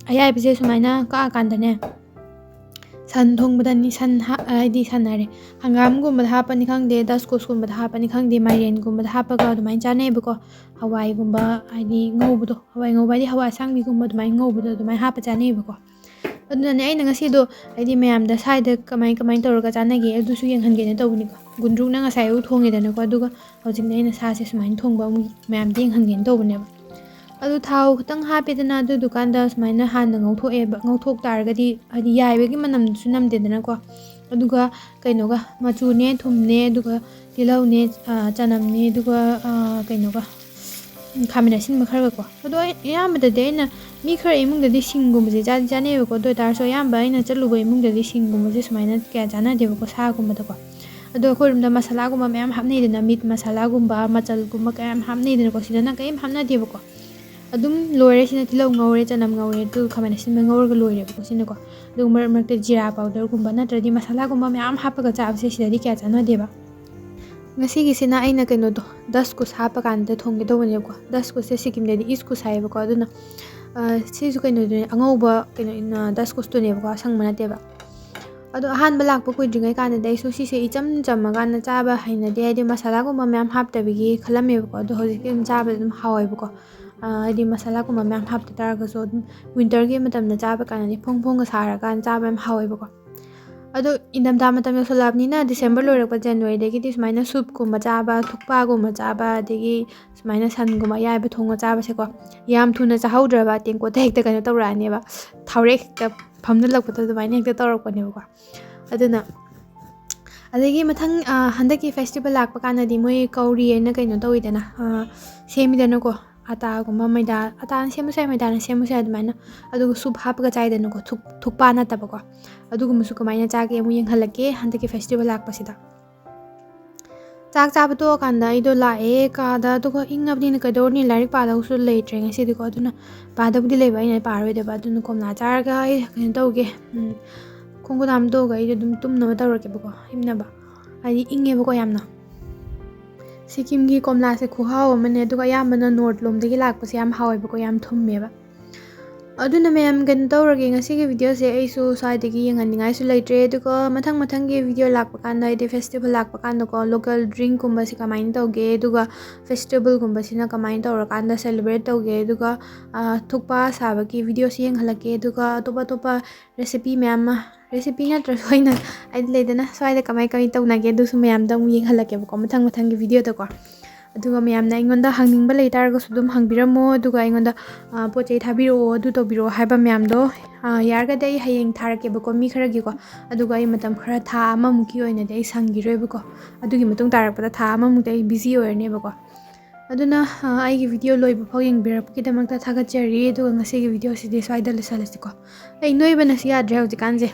ꯑꯌꯥꯏꯕꯁꯦ ꯁꯨꯃꯥꯏꯅ ꯀꯛꯑꯀꯥꯟꯗꯅꯦ, ꯁꯟ ꯊꯣꯡꯕꯗꯅꯤ, ꯁꯟ ꯍꯥ-, ꯍꯥꯏꯗꯤ ꯁꯟ ꯍꯥꯏꯔꯦ, ꯍꯪꯒꯥꯝꯒꯨꯝꯕꯗ ꯍꯥꯞꯄꯅꯤ ꯈꯪꯗꯦ, ꯗꯁꯀꯨꯁꯀꯨꯝꯕꯗ ꯍꯥꯞꯄꯅꯤ ꯈꯪꯗꯦ, ꯃꯥꯏꯔꯦꯟꯒꯨꯝꯕꯗ ꯍꯥꯞꯄꯒ ꯑꯗꯨꯃꯥꯏꯅ ꯆꯥꯅꯩꯌꯦꯕꯀꯣ꯫ ꯍꯋꯥꯏꯒꯨꯝꯕ, ꯍꯥꯏꯗꯤ ꯉꯧꯕꯗꯣ, ꯍꯋꯥꯏ ꯉꯧꯕ ꯍꯥꯏꯗꯤ ꯍꯋꯥꯏ ꯑꯁꯥꯡꯕꯤꯒꯨꯝꯕ ꯑꯗꯨꯃꯥꯏꯅ ꯉꯧꯕꯗꯣ ꯑꯗꯨꯃꯥꯏꯅ ꯍꯥꯞꯄ ꯆꯥꯅꯩꯌꯦꯕꯀꯣ꯫ ꯑꯗꯨꯅꯅꯦ ꯑꯩꯅ ꯉꯁꯤꯗꯣ ꯍꯥꯏꯗꯤ ꯃꯌꯥꯝꯗ ꯁ꯭ꯋꯥꯏꯗ ꯀꯃꯥꯏ ꯀꯃꯥꯏꯅ ꯇꯧꯔꯒ ꯆꯥꯟꯅꯒꯦ ꯑꯗꯨꯁꯨ ꯌꯦꯡꯍꯟꯒꯦꯅ ꯇꯧꯕꯅꯤꯀꯣ꯫ ꯒꯨꯟꯗ꯭ꯔꯨꯛꯅ ꯉꯁꯥꯏ ꯑꯌꯨꯛ ꯊꯣꯡꯉꯦꯗꯅꯀꯣ, ꯑꯗꯨꯒ ꯍꯧꯖꯤꯛꯅ ꯑꯩꯅ ꯁꯥꯁꯦ ꯁꯨꯃꯥꯏꯅ ꯊꯣꯡꯕ ꯑꯃꯨꯛ ꯃꯌꯥꯝꯗ ꯌꯦꯡꯍꯟꯒꯦꯅ ꯇꯧꯕꯅꯦꯕ꯫ ꯑꯗꯨ ꯊꯥꯎ ꯈꯤꯇꯪ ꯍꯥꯞꯄꯦꯗꯅ, ꯑꯗꯨꯗꯨꯀꯥꯟꯗ ꯁꯨꯃꯥꯏꯅ ꯍꯥꯟꯅ ꯉꯧꯊꯣꯛꯑꯦꯕ꯫ ꯉꯧꯊꯣꯛ ꯇꯥꯔꯒꯗꯤ ꯍꯥꯏꯗꯤ ꯌꯥꯏꯕꯒꯤ ꯃꯅꯝꯁꯨ ꯅꯝꯗꯦꯗꯅꯀꯣ꯫ ꯑꯗꯨꯒ ꯀꯩꯅꯣꯒ, ꯃꯆꯨꯅꯦ, ꯊꯨꯝꯅꯦ, ꯑꯗꯨꯒ ꯇꯤꯜꯍꯧꯅꯦ, ꯑꯥ, ꯆꯅꯝꯅꯦ, ꯑꯗꯨꯒ, ꯑꯥ, ꯀꯩꯅꯣꯒ, ꯎꯝ, ꯈꯥꯃꯦꯟ ꯑꯁꯤꯟꯕ ꯈꯔꯒꯀꯣ꯫ ꯑꯗꯣ ꯑꯩ ꯑꯌꯥꯝꯕꯗꯗꯤ ꯑꯩꯅ, ꯃꯤ ꯈꯔ ꯏꯃꯨꯡꯗꯗꯤ ꯁꯤꯡꯒꯨꯝꯕꯁꯦ ꯆꯥꯗꯤ ꯆꯥꯅꯩꯌꯦꯕꯀꯣ꯫ ꯑꯗꯨ ꯑꯣꯏꯇꯥꯔꯁꯨ ꯑꯌꯥꯝꯕ ꯑꯩꯅ ꯆꯠꯂꯨꯕ ꯏꯃꯨꯡꯗꯗꯤ ꯁꯤꯡꯒꯨꯝꯕꯁꯦ ꯁꯨꯃꯥꯏꯅ ꯀꯌꯥ ꯆꯥꯅꯗꯦꯕꯀꯣ, ꯁꯥꯒꯨꯝꯕꯗꯀꯣ꯫ ꯑꯗꯣ ꯑꯩꯈꯣꯏꯔꯣꯝꯗ ꯃꯁꯥꯂꯥꯒꯨꯝꯕ ꯃꯌꯥꯝ ꯍꯥꯞꯅꯩꯗꯅ, ꯃꯤꯠ ꯃꯁꯥꯂꯥꯒꯨꯝꯕ, ꯃꯆꯜꯒꯨꯝꯕ ꯀꯌꯥꯝ ꯍꯥꯞꯅꯩꯗꯅꯀꯣ꯫ ꯁꯤꯗꯅ ꯀꯔꯤꯝ ꯍꯥꯞꯅꯗꯦꯕꯀꯣ꯫ ꯑꯗꯨꯝ ꯂꯣꯏꯔꯦ꯫ ꯁꯤꯅ ꯇꯤꯜꯍꯧ ꯉꯧꯔꯦ, ꯆꯅꯝ ꯉꯧꯔꯦ, ꯑꯗꯨꯒ ꯈꯥꯃꯦꯟ ꯑꯁꯤꯟꯕ ꯉꯧꯔꯒ ꯂꯣꯏꯔꯦꯕꯀꯣ ꯁꯤꯅꯀꯣ꯫ ꯑꯗꯨꯒ ꯃꯔꯛ ꯃꯔꯛꯇ ꯖꯤꯔꯥ ꯄꯥꯎꯗꯔꯒꯨꯝꯕ ꯅꯠꯇ꯭ꯔꯗꯤ ꯃꯁꯥꯂꯥꯒꯨꯝꯕ ꯃꯌꯥꯝ ꯍꯥꯞꯄꯒ ꯆꯥꯕꯁꯦ ꯁꯤꯗꯗꯤ ꯀꯌꯥ ꯆꯥꯟꯅꯗꯦꯕ꯫ ꯉꯁꯤꯒꯤꯁꯤꯅ ꯑꯩꯅ ꯀꯩꯅꯣꯗꯣ, ꯗꯁꯀꯨꯁ ꯍꯥꯞꯄ ꯀꯥꯟꯗ ꯊꯣꯡꯒꯦ ꯇꯧꯕꯅꯦꯕꯀꯣ꯫ ꯗꯁꯀꯨꯁꯁꯦ ꯁꯤꯀꯤꯝꯗꯗꯤ ꯏꯁꯀꯨꯁ ꯍꯥꯏꯌꯦꯕꯀꯣ꯫ ꯑꯗꯨꯅ, ꯑ, ꯁꯤꯁꯨ ꯀꯩꯅꯣꯗꯨꯅꯦ, ꯑꯉꯧꯕ ꯀꯩꯅꯣ, ꯑ, ꯗꯁꯀꯨꯁꯇꯨꯅꯦꯕꯀꯣ, ꯑꯁꯪꯕ ꯅꯠꯇꯦꯕ꯫ ꯑꯗꯣ ꯑꯍꯥꯟꯕ ꯂꯥꯛꯄ ꯀꯨꯏꯗ꯭ꯔꯤꯉꯩ ꯀꯥꯟꯗꯗꯤ ꯑꯩꯁꯨ ꯁꯤꯁꯦ ꯏꯆꯝ ꯆꯝꯃꯀꯥꯟꯗ ꯆꯥꯕ ꯍꯩꯅꯗꯦ, ꯍꯥꯏꯗꯤ ꯃꯁꯥꯂꯥꯒꯨꯝꯕ ꯃꯌꯥꯝ ꯍꯥꯞꯇꯕꯤꯒꯤ ꯈꯜꯂꯝꯃꯦꯕꯀꯣ꯫ ꯑꯗꯣ ꯍꯧꯖꯤꯛꯇꯤ ꯑꯗꯨꯝ ꯆꯥꯕꯗ ꯑꯗꯨꯝ ꯍꯥꯎꯋꯦꯕꯀꯣ꯫ ꯑ, ꯍꯥꯏꯗꯤ ꯃꯁꯥꯂꯥꯒꯨꯝꯕ ꯃꯌꯥꯝ ꯍꯥꯞꯇ ꯇꯥꯔꯒꯁꯨ ꯑꯗꯨꯝ ꯋꯤꯟꯇꯔꯒꯤ ꯃꯇꯝꯗ ꯆꯥꯕ ꯀꯥꯟꯗꯗꯤ ꯐꯣꯡ ꯐꯣꯡꯒ ꯁꯥꯔꯀꯥꯟꯗ ꯆꯥꯕ ꯌꯥꯝ ꯍꯥꯎꯋꯦꯕꯀꯣ꯫ ꯑꯗꯣ ꯏꯪꯊꯝꯊꯥ ꯃꯇꯝ ꯌꯧꯁꯜꯂꯛꯑꯕꯅꯤꯅ ꯗꯤꯁꯦꯝꯕꯔ ꯂꯣꯏꯔꯛꯄ ꯖꯅꯋꯥꯔꯤꯗꯒꯤꯗꯤ ꯁꯨꯃꯥꯏꯅ ꯁꯨꯞꯀꯨꯝꯕ ꯆꯥꯕ, ꯊꯨꯛꯄꯥꯒꯨꯝꯕ ꯆꯥꯕ, ꯑꯗꯒꯤ ꯁꯨꯃꯥꯏꯅ ꯁꯟꯒꯨꯝꯕ ꯑꯌꯥꯏꯕ ꯊꯣꯡꯉ ꯆꯥꯕꯁꯦꯀꯣ, ꯌꯥꯝ ꯊꯨꯅ ꯆꯥꯍꯧꯗ꯭ꯔꯕ ꯇꯦꯡꯀꯣꯠꯇ ꯍꯦꯛꯇ ꯀꯩꯅꯣ ꯇꯧꯔꯛꯑꯅꯦꯕ, ꯊꯥꯎꯔꯦꯛ ꯍꯦꯛꯇ ꯐꯝꯖꯤꯜꯂꯛꯄꯗꯣ ꯑꯗꯨꯃꯥꯏꯅ ꯍꯦꯛꯇ ꯇꯧꯔꯛꯄꯅꯦꯕꯀꯣ꯫ ꯑꯗꯨꯅ ꯑꯗꯒꯤ ꯃꯊꯪ, ꯑ, ꯍꯟꯗꯛꯀꯤ ꯐꯦꯁꯇꯤꯚꯦꯜ ꯂꯥꯛꯄ ꯀꯥꯟꯗꯗꯤ ꯃꯣꯏ ꯀꯧꯔꯤ ꯍꯥꯏꯅ ꯀꯩꯅꯣ ꯇꯧꯋꯤꯗꯅ, ꯑ, ꯁꯦꯝꯃꯤꯗꯅꯀꯣ, ꯑꯇꯥꯒꯨꯝꯕ, ꯃꯣꯏꯗꯥ, ꯑꯇꯥꯅ ꯁꯦꯝꯕꯁꯨ ꯌꯥꯏ, ꯃꯣꯏꯗꯥꯅ ꯁꯦꯝꯕꯁꯨ ꯌꯥꯏ ꯑꯗꯨꯃꯥꯏꯅ꯫ ꯑꯗꯨꯒ ꯁꯨꯞ ꯍꯥꯞꯄꯒ ꯆꯥꯏꯗꯅꯀꯣ, ꯊꯨꯛ-, ꯊꯨꯛꯄꯥ ꯅꯠꯇꯕꯀꯣ꯫ ꯑꯗꯨꯒꯨꯝꯕꯁꯨ ꯀꯃꯥꯏꯅ ꯆꯥꯒꯦ ꯑꯃꯨꯛ ꯌꯦꯡꯍꯜꯂꯛꯀꯦ ꯍꯟꯗꯛꯀꯤ ꯐꯦꯁꯇꯤꯚꯦꯜ ꯂꯥꯛꯄꯁꯤꯗ꯫ ꯆꯥꯛ ꯆꯥꯕ ꯇꯣꯛꯑꯀꯥꯟꯗ ꯑꯩꯗꯣ ꯂꯥꯛꯑꯦ ꯀꯥꯗ, ꯑꯗꯨꯒ ꯏꯪꯉꯕꯅꯤꯅ ꯀꯩꯗꯧꯔꯨꯅꯤ, ꯂꯥꯏꯔꯤꯛ ꯄꯥꯗꯧꯁꯨ ꯂꯩꯇ꯭ꯔꯦ ꯉꯁꯤꯗꯤꯀꯣ꯫ ꯑꯗꯨꯅ ꯄꯥꯗꯕꯨꯗꯤ ꯂꯩꯕ, ꯑꯩꯅ ꯄꯥꯔꯣꯏꯗꯕ꯫ ꯑꯗꯨꯅ ꯀꯣꯝꯂꯥ ꯆꯥꯔꯒ ꯑꯩ ꯀꯩꯅꯣ ꯇꯧꯒꯦ, ꯎꯝ, ꯈꯣꯡ ꯈꯨꯠ ꯍꯥꯝꯗꯣꯛꯑꯒ ꯑꯩꯗꯣ ꯑꯗꯨꯝ ꯇꯨꯝꯅꯕ ꯇꯧꯔꯒꯦꯕꯀꯣ, ꯍꯤꯞꯅꯕ꯫ ꯍꯥꯏꯗꯤ ꯏꯪꯉꯦꯕꯀꯣ ꯌꯥꯝꯅ꯫ ꯁꯤꯀꯤꯝꯒꯤ ꯀꯣꯝꯂꯥꯁꯦ ꯈꯨꯍꯥꯎ ꯑꯃꯅꯦ, ꯑꯗꯨꯒ ꯑꯌꯥꯝꯕꯅ ꯅꯣꯔꯠ ꯂꯣꯝꯗꯒꯤ ꯂꯥꯛꯄꯁꯦ ꯌꯥꯝ ꯍꯥꯎꯋꯦꯕꯀꯣ, ꯌꯥꯝ ꯊꯨꯝꯃꯦꯕ꯫ ꯑꯗꯨꯅ ꯃꯌꯥꯝ, ꯀꯩꯅꯣ ꯇꯧꯔꯒꯦ, ꯉꯁꯤꯒꯤ videoꯁꯦ ꯑꯩꯁꯨ ꯁ꯭ꯋꯥꯏꯗꯒꯤ ꯌꯦꯡꯍꯟꯅꯤꯡꯉꯥꯏꯁꯨ ꯂꯩꯇ꯭ꯔꯦ꯫ ꯑꯗꯨꯒ ꯃꯊꯪ ꯃꯊꯪꯒꯤ video ꯂꯥꯛꯄ ꯀꯥꯟꯗ, ꯍꯥꯏꯗꯤ festival ꯂꯥꯛꯄ ꯀꯥꯟꯗꯀꯣ, local drinkꯀꯨꯝꯕꯁꯦ ꯀꯃꯥꯏꯅ ꯇꯧꯒꯦ, ꯑꯗꯨꯒ festivalꯒꯨꯝꯕꯁꯤꯅ ꯀꯃꯥꯏꯅ ꯇꯧꯔꯀꯥꯟꯗ celebrate ꯇꯧꯒꯦ, ꯑꯗꯨꯒ, ꯑ, ꯊꯨꯛꯄꯥ ꯁꯥꯕꯒꯤ videoꯁꯤ ꯌꯦꯡꯍꯜꯂꯛꯀꯦ꯫ ꯑꯗꯨꯒ ꯑꯇꯣꯞ ꯑꯇꯣꯞꯄ recipe ꯃꯌꯥꯝ ꯑꯃ, recipe ꯅꯠꯇ꯭ꯔꯁꯨ ꯑꯩꯅ, ꯍꯥꯏꯗꯤ ꯂꯩꯗꯅ, ꯁ꯭ꯋꯥꯏꯗ ꯀꯃꯥꯏ ꯀꯃꯥꯏ ꯇꯧꯅꯒꯦ, ꯑꯗꯨꯁꯨ ꯃꯌꯥꯝꯗꯣ ꯑꯃꯨꯛ ꯌꯦꯡꯍꯜꯂꯛꯀꯦꯕꯀꯣ, ꯃꯊꯪ ꯃꯊꯪꯒꯤ videoꯗꯀꯣ꯫ ꯑꯗꯨꯒ ꯃꯌꯥꯝꯅ ꯑꯩꯉꯣꯟꯗ ꯍꯪꯅꯤꯡꯕ ꯂꯩꯇꯥꯔꯒꯁꯨ ꯑꯗꯨꯝ ꯍꯪꯕꯤꯔꯝꯃꯣ, ꯑꯗꯨꯒ ꯑꯩꯉꯣꯟꯗ, ꯑ, ꯄꯣꯠ ꯆꯩ ꯊꯥꯕꯤꯔꯛꯑꯣ, ꯑꯗꯨ ꯇꯧꯕꯤꯔꯛꯑꯣ ꯍꯥꯏꯕ ꯃꯌꯥꯝꯗꯣ, ꯑ, ꯌꯥꯔꯒꯗꯤ ꯑꯩ ꯍꯌꯦꯡ ꯊꯥꯔꯛꯀꯦꯕꯀꯣ, ꯃꯤ ꯈꯔꯒꯤꯀꯣ꯫ ꯑꯗꯨꯒ ꯑꯩ ꯃꯇꯝ ꯈꯔ, ꯊꯥ ꯑꯃꯃꯨꯛꯀꯤ ꯑꯣꯏꯅꯗꯤ ꯑꯩ ꯁꯪꯈꯤꯔꯣꯏꯕꯀꯣ꯫ ꯑꯗꯨꯒꯤ ꯃꯇꯨꯡ ꯇꯥꯔꯛꯄꯗ ꯊꯥ ꯑꯃꯃꯨꯛꯇꯤ ꯑꯩ busy ꯑꯣꯏꯔꯅꯦꯕꯀꯣ꯫ ꯑꯗꯨꯅ, ꯑ, ꯑꯩꯒꯤ video ꯂꯣꯏꯕ ꯐꯥꯎ ꯌꯦꯡꯕꯤꯔꯛꯄꯒꯤꯗꯃꯛꯇ ꯊꯥꯒꯠꯆꯔꯤ꯫ ꯑꯗꯨꯒ ꯉꯁꯤꯒꯤ videoꯁꯤꯗꯤ ꯁ꯭ꯋꯥꯏꯗ ꯂꯣꯏꯁꯤꯜꯂꯁꯤꯀꯣ꯫ ꯑꯩ ꯅꯣꯏꯕꯅꯁꯨ ꯌꯥꯗ꯭ꯔꯦ ꯍꯧꯖꯤꯛꯀꯥꯟꯁꯦ꯫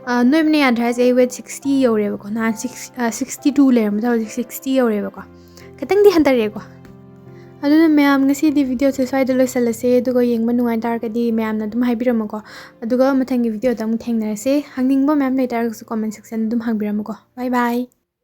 ꯑ, ꯅꯣꯏꯕꯅ ꯌꯥꯗ꯭ꯔꯦ ꯍꯥꯏꯁꯦ, ꯑꯩ weight sixty ꯌꯧꯔꯦꯕꯀꯣ꯫ ꯅꯍꯥꯟ six, ꯑ, sixty two ꯂꯩꯔꯝꯕꯗꯣ, ꯍꯧꯖꯤꯛ sixty ꯌꯧꯔꯦꯕꯀꯣ꯫ ꯈꯤꯇꯪꯗꯤ ꯍꯟꯊꯔꯛꯑꯦꯀꯣ꯫ ꯑꯗꯨꯅ ꯃꯌꯥꯝ, ꯉꯁꯤꯗꯤ videoꯁꯦ ꯁ꯭ꯋꯥꯏꯗ ꯂꯣꯏꯁꯤꯜꯂꯁꯦ꯫ ꯑꯗꯨꯒ ꯌꯦꯡꯕ ꯅꯨꯡꯉꯥꯏ ꯇꯥꯔꯒꯗꯤ ꯃꯌꯥꯝꯅ ꯑꯗꯨꯝ ꯍꯥꯏꯕꯤꯔꯝꯃꯨꯀꯣ꯫ ꯑꯗꯨꯒ ꯃꯊꯪꯒꯤ videoꯗ ꯑꯃꯨꯛ ꯊꯦꯡꯅꯔꯁꯦ꯫ ꯍꯪꯅꯤꯡꯕ ꯃꯌꯥꯝ ꯂꯩꯇꯥꯔꯒꯁꯨ comment section ꯑꯗꯨꯝ ꯍꯪꯕꯤꯔꯝꯃꯨꯀꯣ꯫ Bye bye꯫